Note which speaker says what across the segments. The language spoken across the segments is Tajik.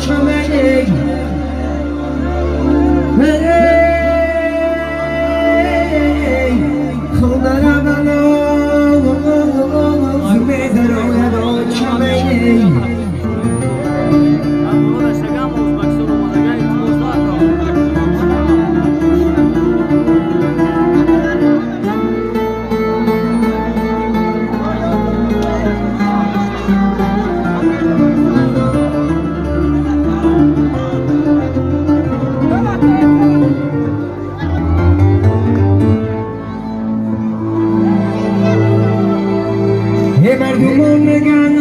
Speaker 1: آچمه خانه روان میدراید آچمه. مردمان میگن،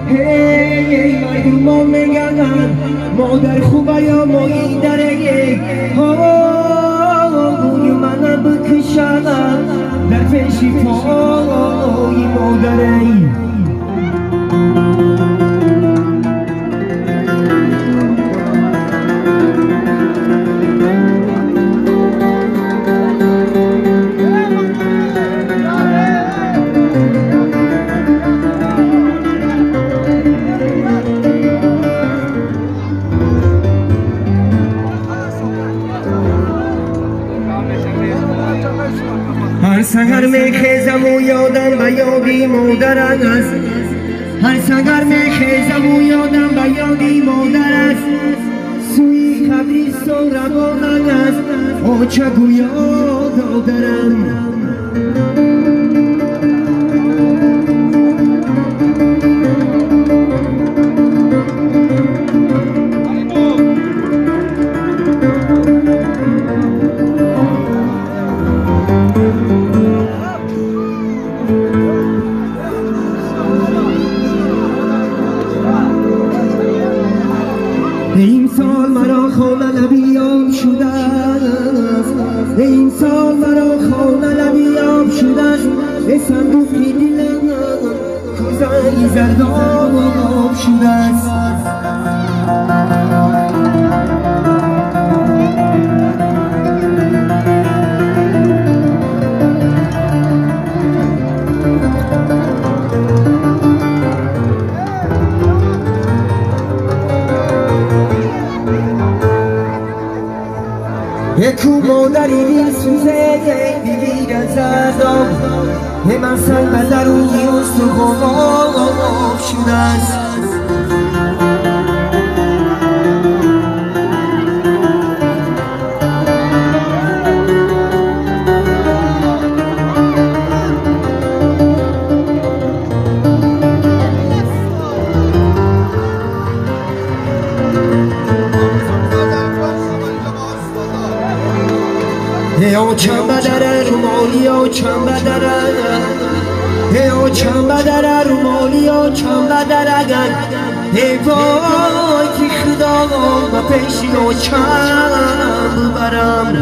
Speaker 1: هی مردمان میگن مادر خوبه یا مایی دره ها منم بکشن در پیشی پای مادره. هر سحر میخیزم و یادم به یادی مادر است، هر سحر میخیزم و یادم به یادی مادر است، سوی قبرستان روان است آچه گویا دادرم. این سال مرا خانه لبیاب شده است، این سال مرا خانه لبیاب شده است، به صندوقی دلم کوزه زرداب شده است. یکو مادری دل سوزه بگیر از عذاب، من سر به درونی استخوان شده است. ای چنبه دره رومالی ها چنبه دره، ای چنبه دره رومالی ها چنبه دره، ای وای که خدا به پیشی ها چند ببرم.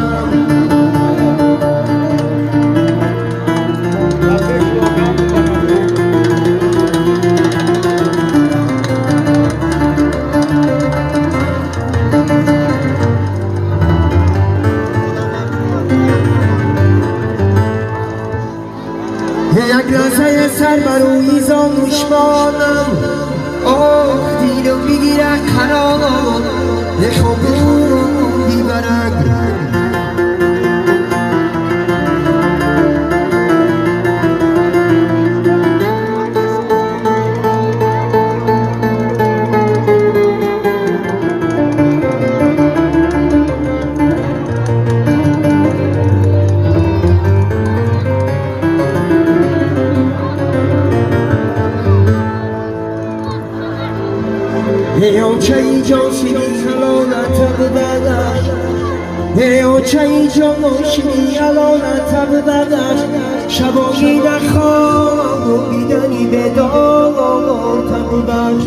Speaker 1: یک لحظه سر بر روی زانوش مانم، آه دیلم میگیره قرار یه خوابون میبرد. ای آچه جان شیری حلالت ببخش، ای آچه جان شیری حلالت ببخش، شبانی در خواب و بیدنی به دار تبخش.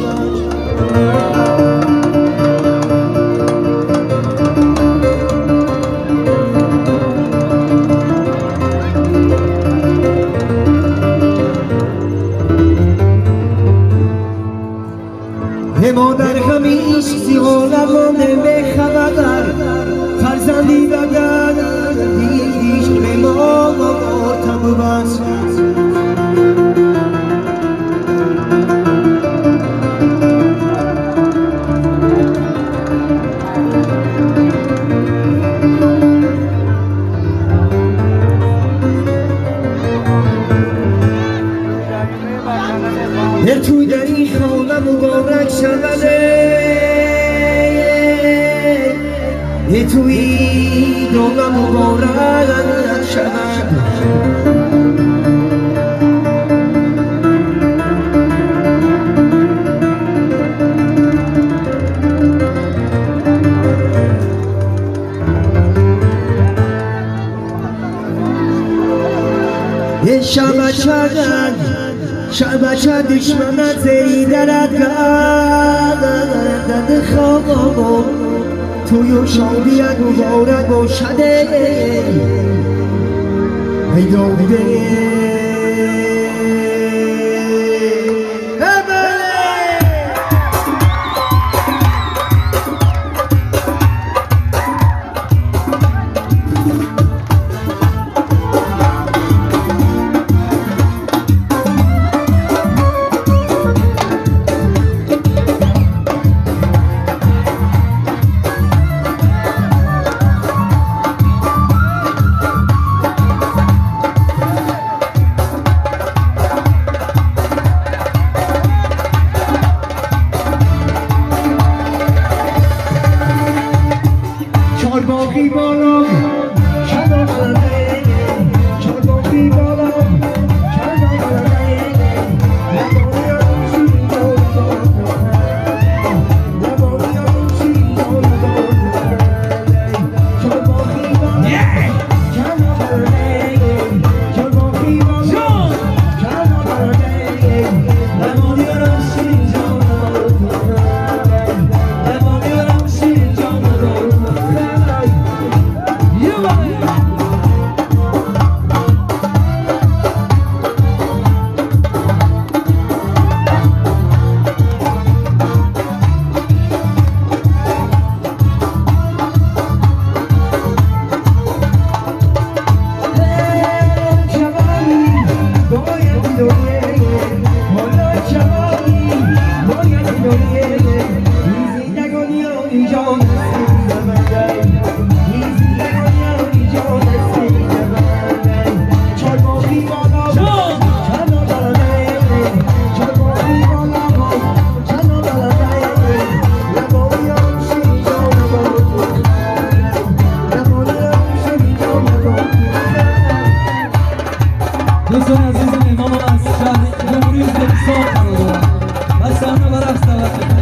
Speaker 1: مادر همیش زی عالمان به خبر، فرزندی بگر دیش به ما تبوس. دانه مبارک شود، توی دانه مبارک شود. شب چند دشمنت زیری درد گردد خواب توی و شادی مبارک باشد ای داوده. چارباغی بالا چند آمده، چارباغی بالا چند آمده، چارباغی بالا چند آمده، چارباغی بالا چند آمده،
Speaker 2: دوستان عزیز، مهمان از شهر جمهوری ازبکستان قرار دارند و صحنه و رقص دعوت می‌کنم.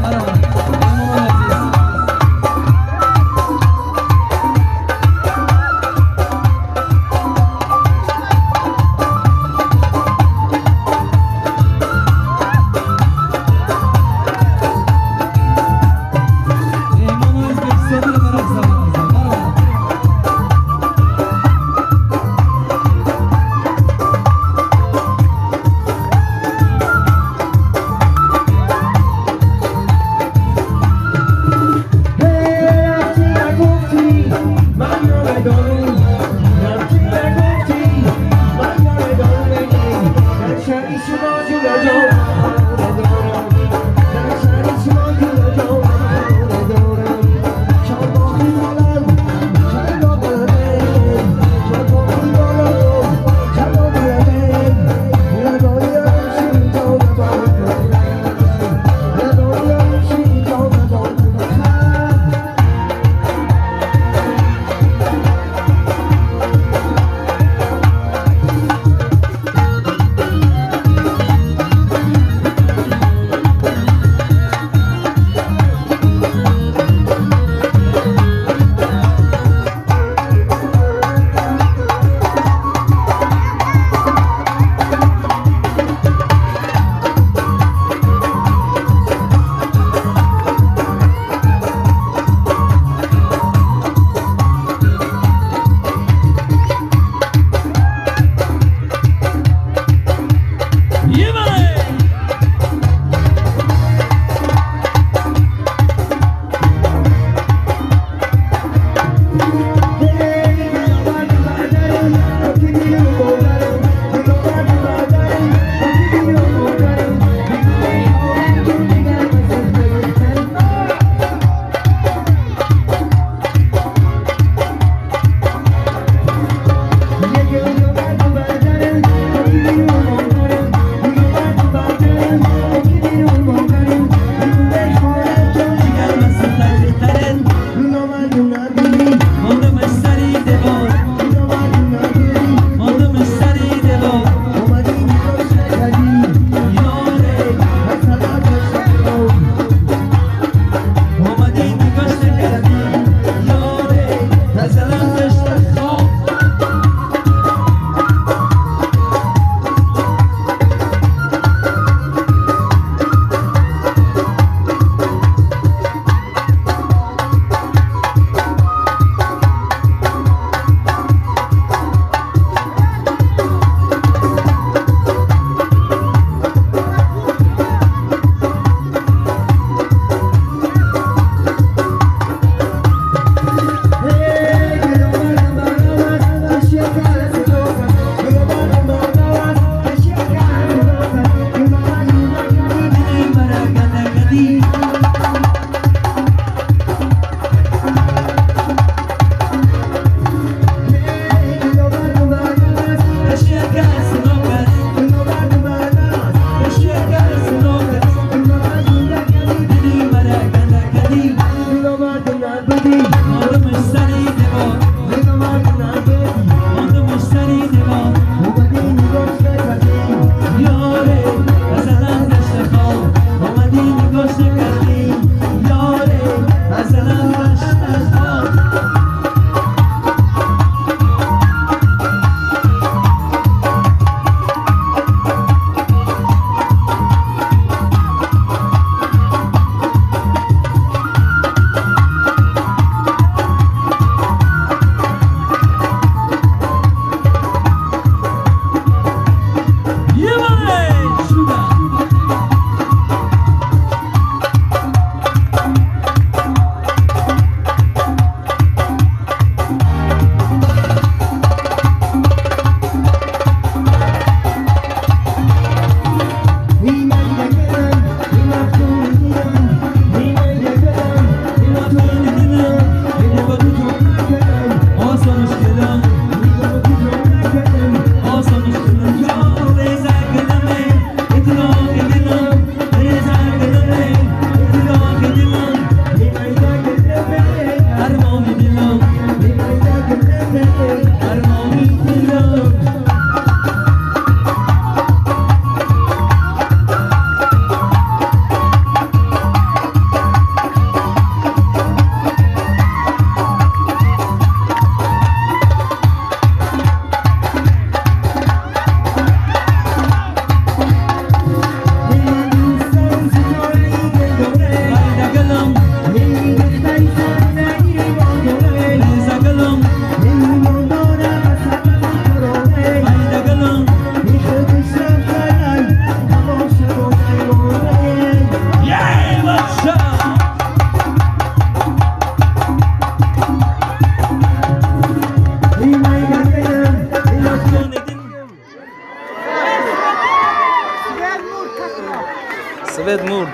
Speaker 2: Свет мурд.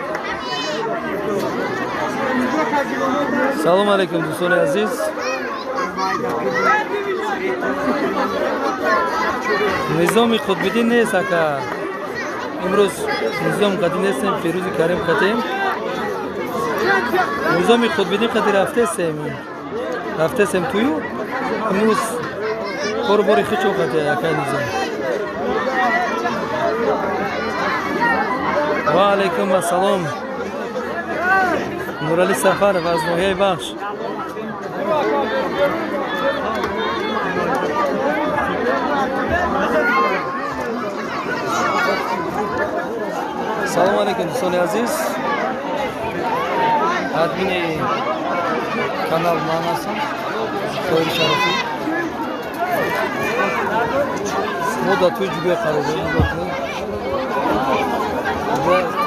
Speaker 2: Салом алейкум, дӯстони азиз. Низоми Қутбиддин нест, ака. Имрӯз Низом қадим нестем, Фирӯзи Карим қатем. Низоми Қутбиддин қади рафтесем. Рафтесем тую. Имрӯз кору бори хичо қади акай Низом. Ва алейкум ассалом. Нурали Сафаров аз ноҳияи Вахш. Салом алейкум, дӯстони азиз. Админи канал ман ҳастам, Тоҳири Шарафӣ. Мо дар тӯи ҷубе қарор дорем. Нигоҳ кунед.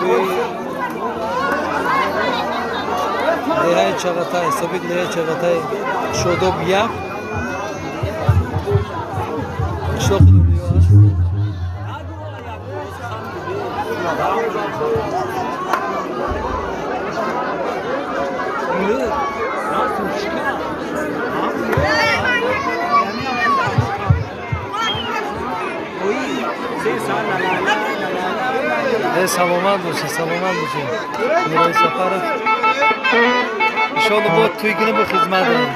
Speaker 2: Тӯи деҳаи Чағатай, собиқ деҳаи Чағатай, Шодоб як қишлоқи Нуриё аст. Саломат бошед, саломат бошед. Нурои Сафаров. Иншоалло бо тӯй кунем, бо хизмат дорем.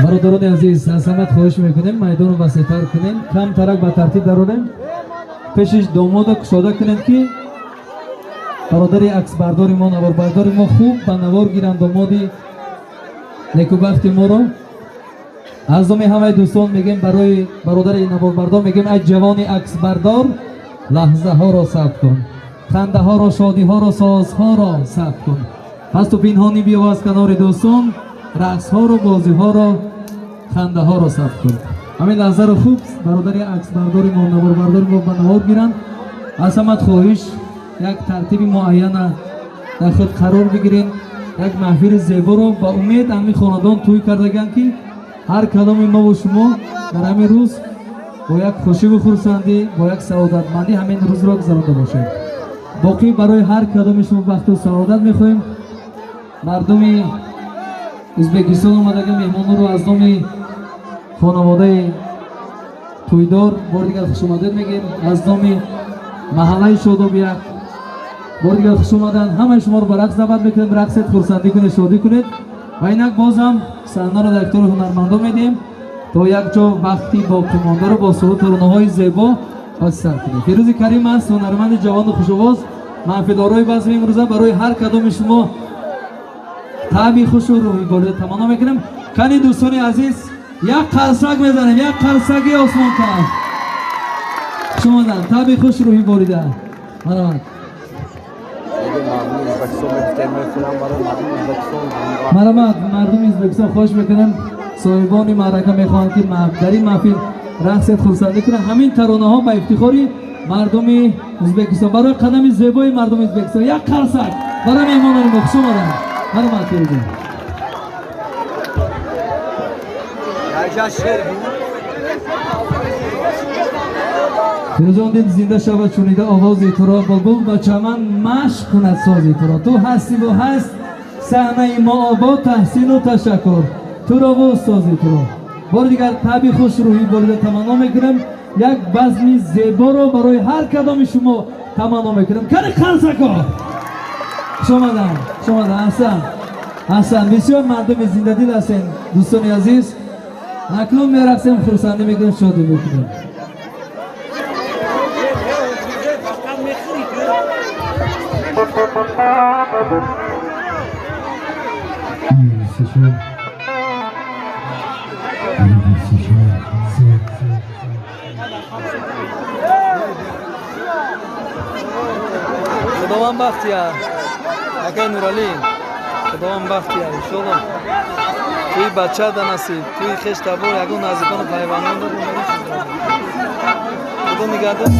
Speaker 3: Бародарони азиз, аз ҳамат хоҳиш мекунем, майдонро васеътар кунем, камтарак ба тартиб дарорем, пешиш домода кушода кунем, ки бародари аксбардори мо, наворбардори мо хуб ба навор гиранд домоди некубахти моро. Аз номи ҳамаи дӯстон мегем, барои бародари наворбардор мегем: ай ҷавони аксбардор, лаҳзаҳоро сабт кун, хандаҳоро, шодиҳоро, созҳоро сабт кун. Пас ту пинҳонӣ биё аз канори дӯстон, рақсҳоро, бозиҳоро, хандаҳоро сабт кун. Ҳамин лаҳзаро хуб бародари аксбардори мо, наворбардори мо ба навор гиранд. Аз ҳамат хоҳиш, як тартиби муайяна дар худ қарор бигирем, як маҳфили зеборо ба умед ҳамин хонадон тӯй кардаганд, ки ҳар кадоми мову шумо дар ҳамин рӯз бо як хушиву хурсандӣ, бо як саодатмандӣ ҳамин рӯзро гузаронда бошем. Боқӣ барои ҳар кадоми шумо бахту саодат мехоҳем. Мардуми Ӯзбекистон омадага меҳмонҳоро аз номи хонаводаи тӯйдор бори дигар хушомадед мегӯем. Аз номи маҳаллаи Шодоб як бори дигар хуш омаданд. Ҳамаи шуморо ба рақс даъват мекунем. Рақсед, хурсандӣ кунед, шодӣ кунед. Ва инак боз ҳам саҳнаро дар ихтиёри ҳунармандон медиҳем, то якҷо вақти боқимондаро бо суруд таронаҳои зебо сар кунем. Фирӯзи Карим аст, ҳунарманди ҷавону хушовоз, маҳфилдорои базми имрӯза. Барои ҳар кадоми шумо таъби хушу рӯҳи болида таманно мекунем. Кани, дӯстони азиз, як қарсак мезанем, як қарсаки осмонкар. Хуш омаданд, таъби хуш, рӯҳи болида. Марҳамат. Марҳамат, мардуми Ӯзбекистон, хоҳиш мекунем, соҳибони маърака мехоҳанд, ки дар ин маҳфил рақсед, хурсандӣ кунанд. Ҳамин таронаҳо ба ифтихори мардуми Ӯзбекистон, барои қадами зебои мардуми Ӯзбекистон як қарсак барои меҳмонони мо. Хуш омаданд. Марҳамат, Фирӯза. Фирӯзон, дил зинда шавад шунида овози туро, булбул ба чаман машқ кунад сози туро. Ту ҳастиву ҳаст саҳнаи мо обод, таҳсину ташаккур турову устози туро. Бори дигар таъби хуш, рӯҳи болида таманно мекунем. Як базми зеборо барои ҳар кадоми шумо таманно мекунем. Кани, қарсако! Хуш омаданд, хуш омаданд. Аҳсан, аҳсан, бисёр мардуми зиндадил ҳастем, дӯстони азиз. Акнун мерақсем, хурсандӣ мекунем, шодӣ мекунем.
Speaker 2: Худованд бахтия, акай Нуралӣ, Худованд бахт диҳад, иншоалло. Туи бача да насиб, туи хеш табор, ягон наздикону пайвандон да. Худо нигаҳдор.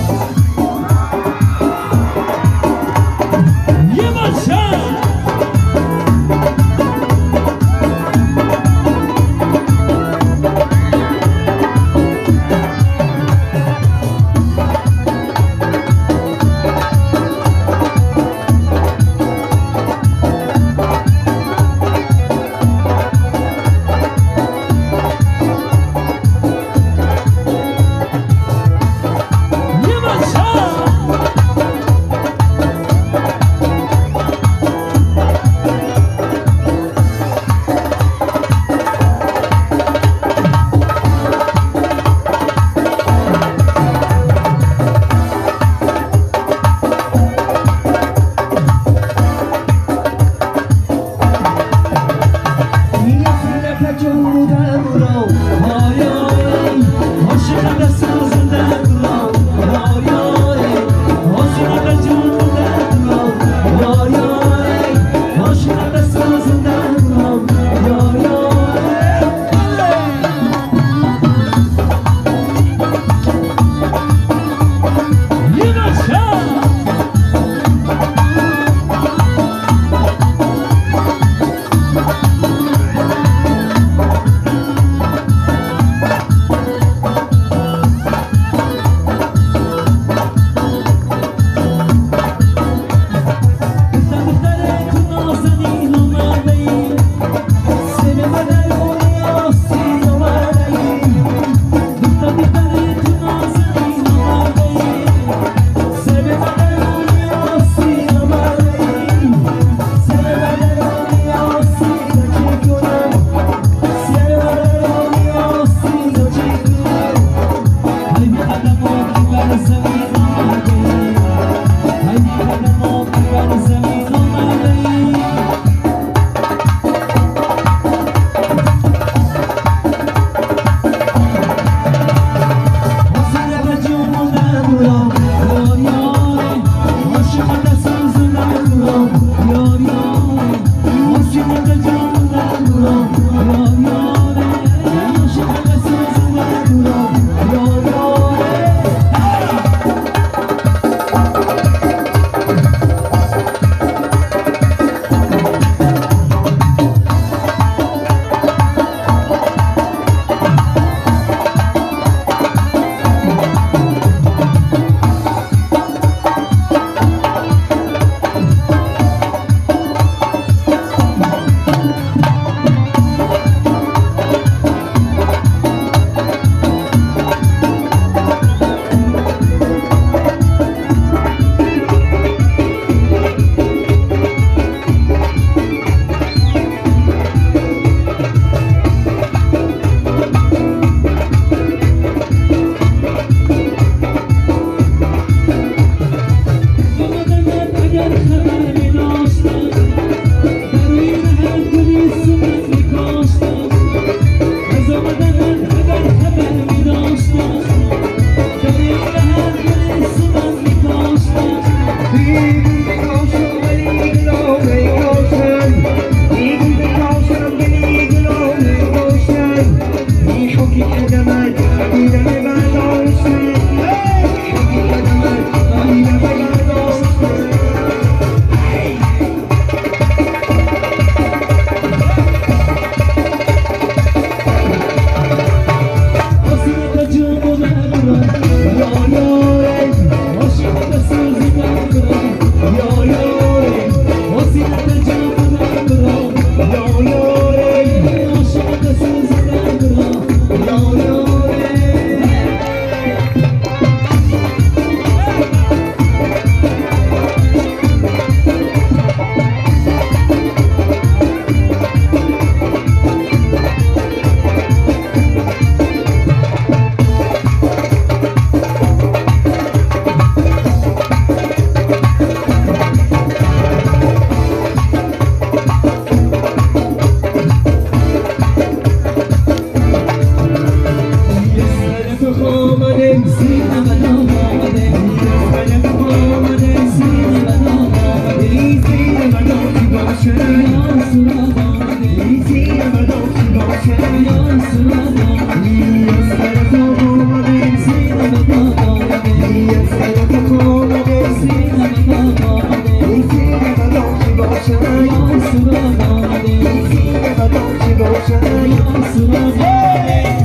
Speaker 1: سینه بدوشی باشه یا سراغ آمدیم از طرف آمدیم سینه بدوش آمدیم از طرف آمدیم سینه بدوش آمدیم سینه بدوشی باشه یا سراغ آمدیم سینه بدوشی باشه یا سراغ آمدیم.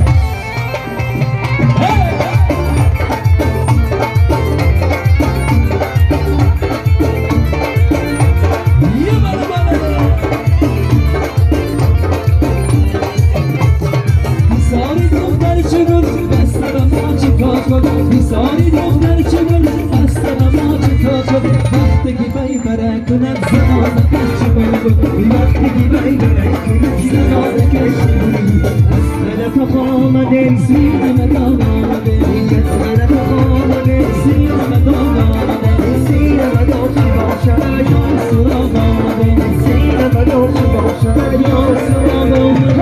Speaker 3: بیساری دختر چگل دست ما چه شد وقتی که بی بره کند زنازه کش بگو
Speaker 1: وقتی که بی بره کند زنازه کش بگو از طرف آمدیم سینه مدام آمدیم از طرف آمدیم سینه مدام آمدیم سینه مدام چی باشد یا سراغ آمدیم سینه مدام چی باشد یا سراغ آمدیم.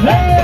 Speaker 3: Hey!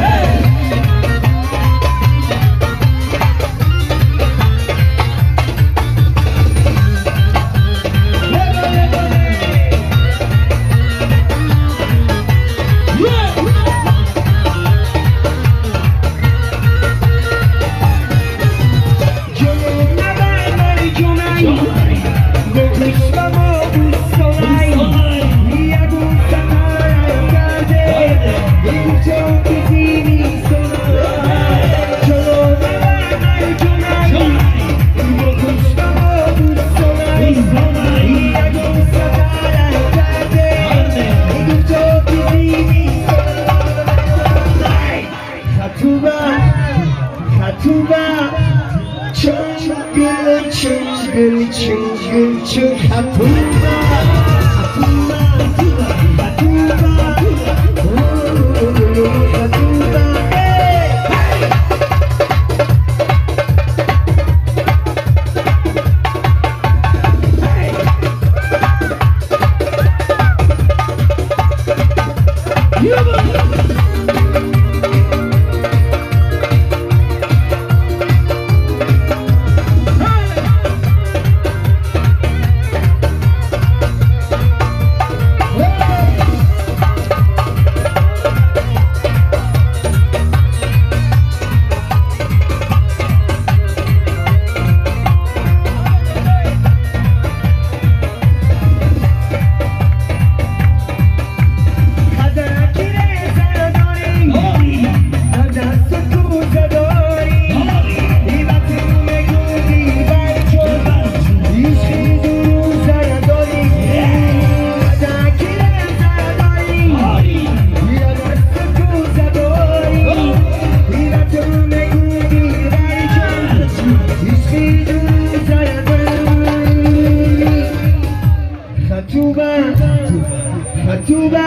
Speaker 1: Хатуба,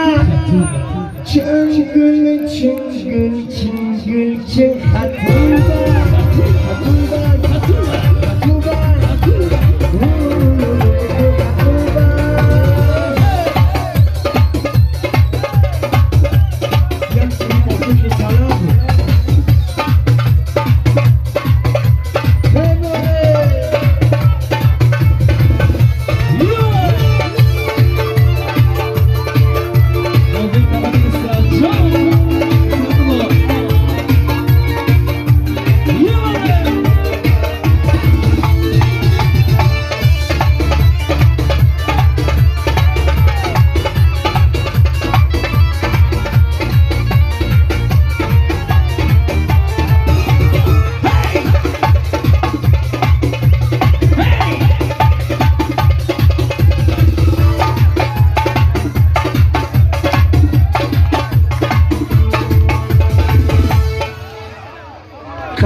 Speaker 1: Чингул, Чингул, Чингул, Чин, Хатуба, Хатуба, Хатуба, Хатуба, Хатуба.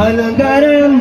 Speaker 1: Qalandaram,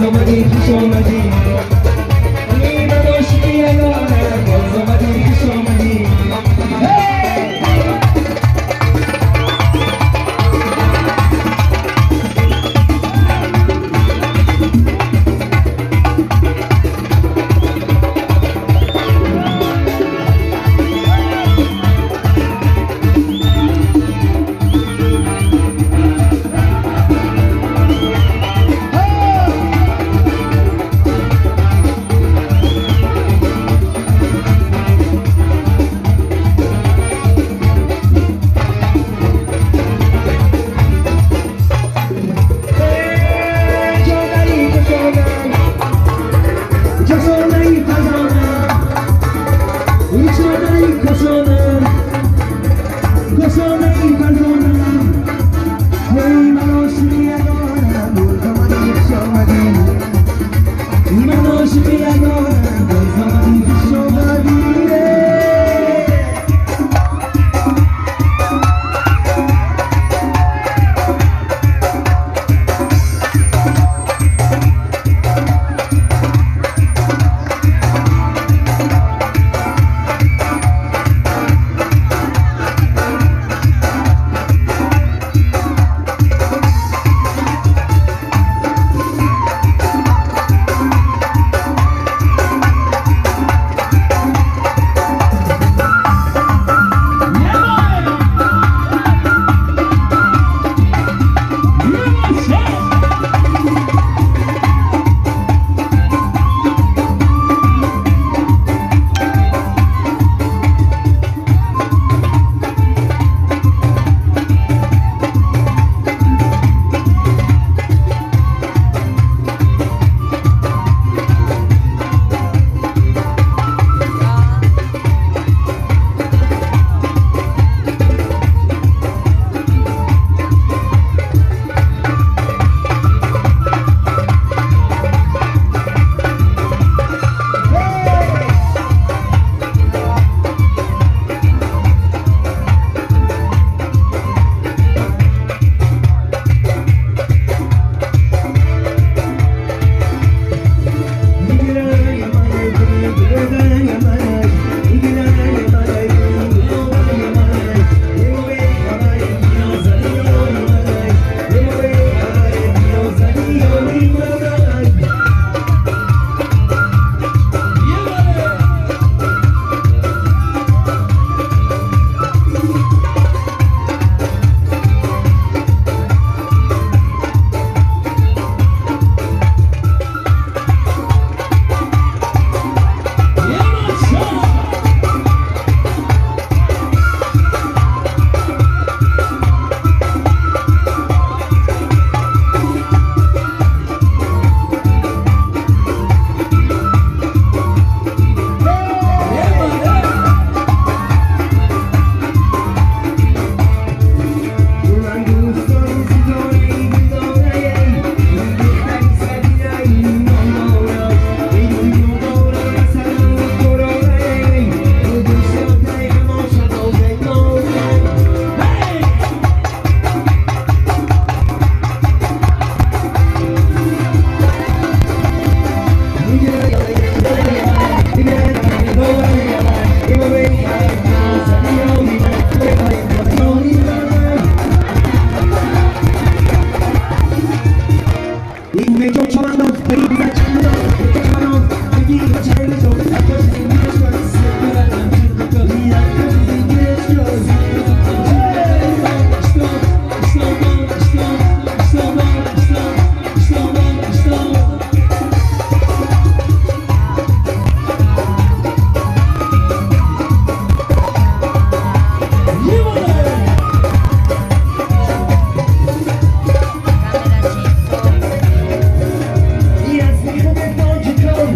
Speaker 1: омадӣ, хуш омадӣ. Ман ошиқи ягонам, боз омадӣ, хуш омадӣ.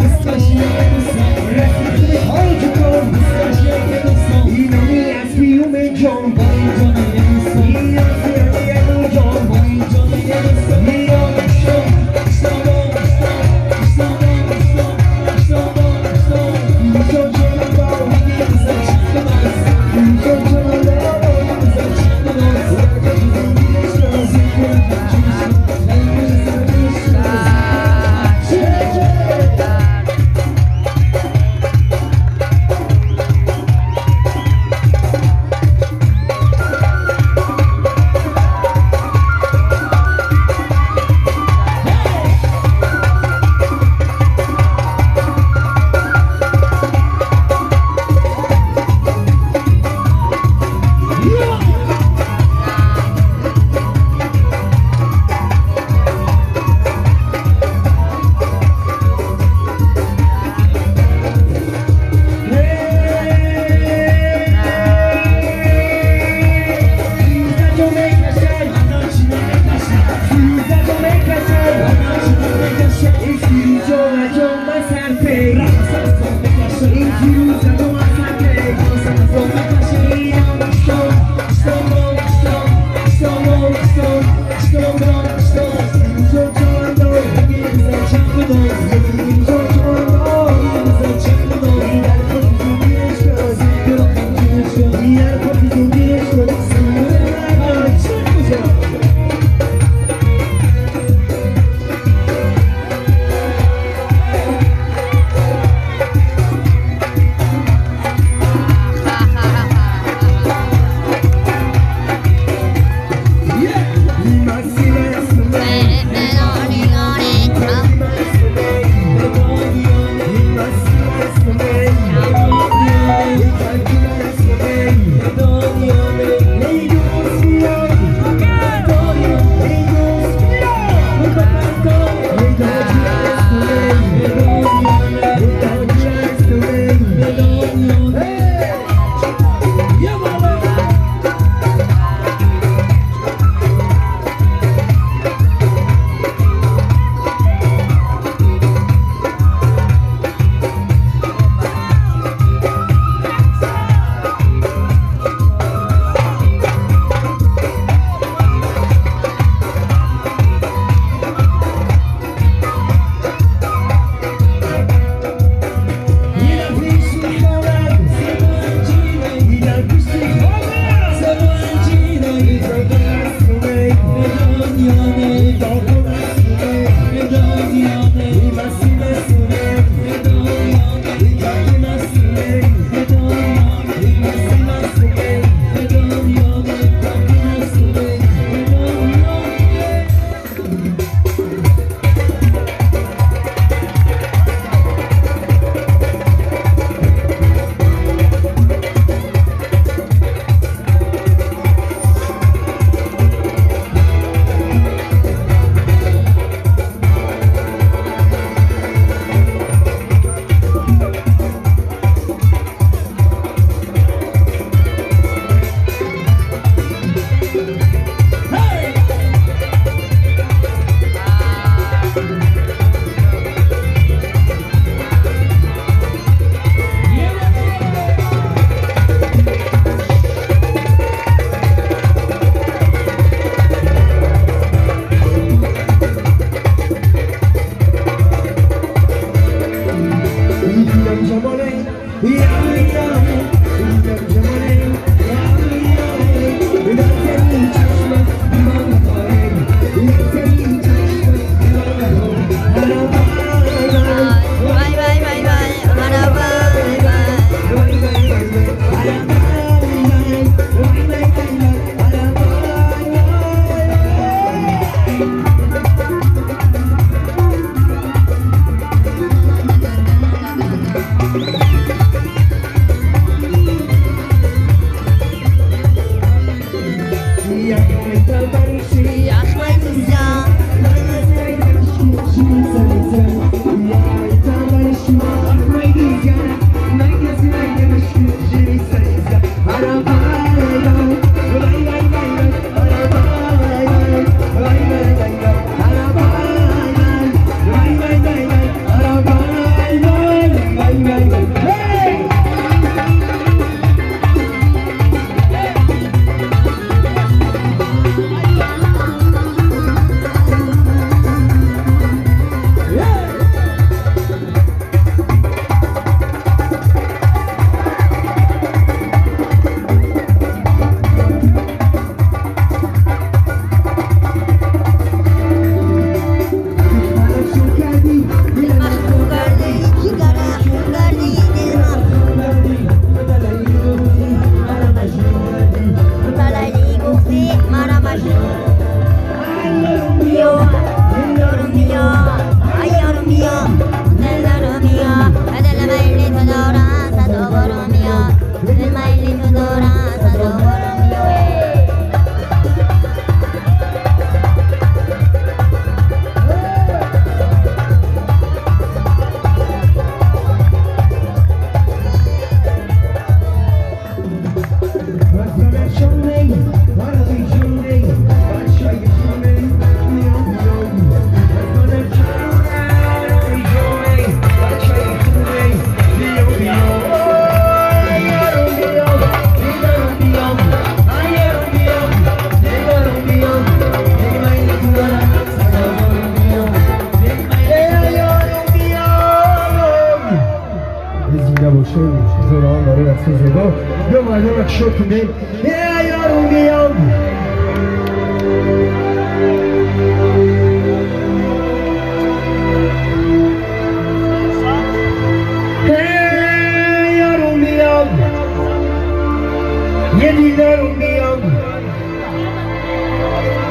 Speaker 3: Especially.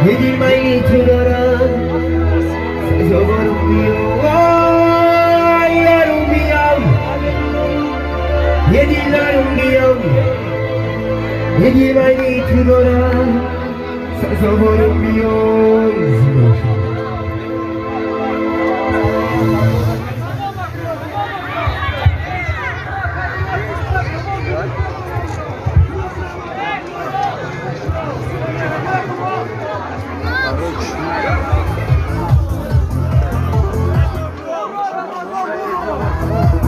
Speaker 1: یه دیل میلی تو دارم، سزاوارم بیا، یارم بیا، یه دیلارم بیا، یه دیوانی تو دارم، سزاوارم بیا.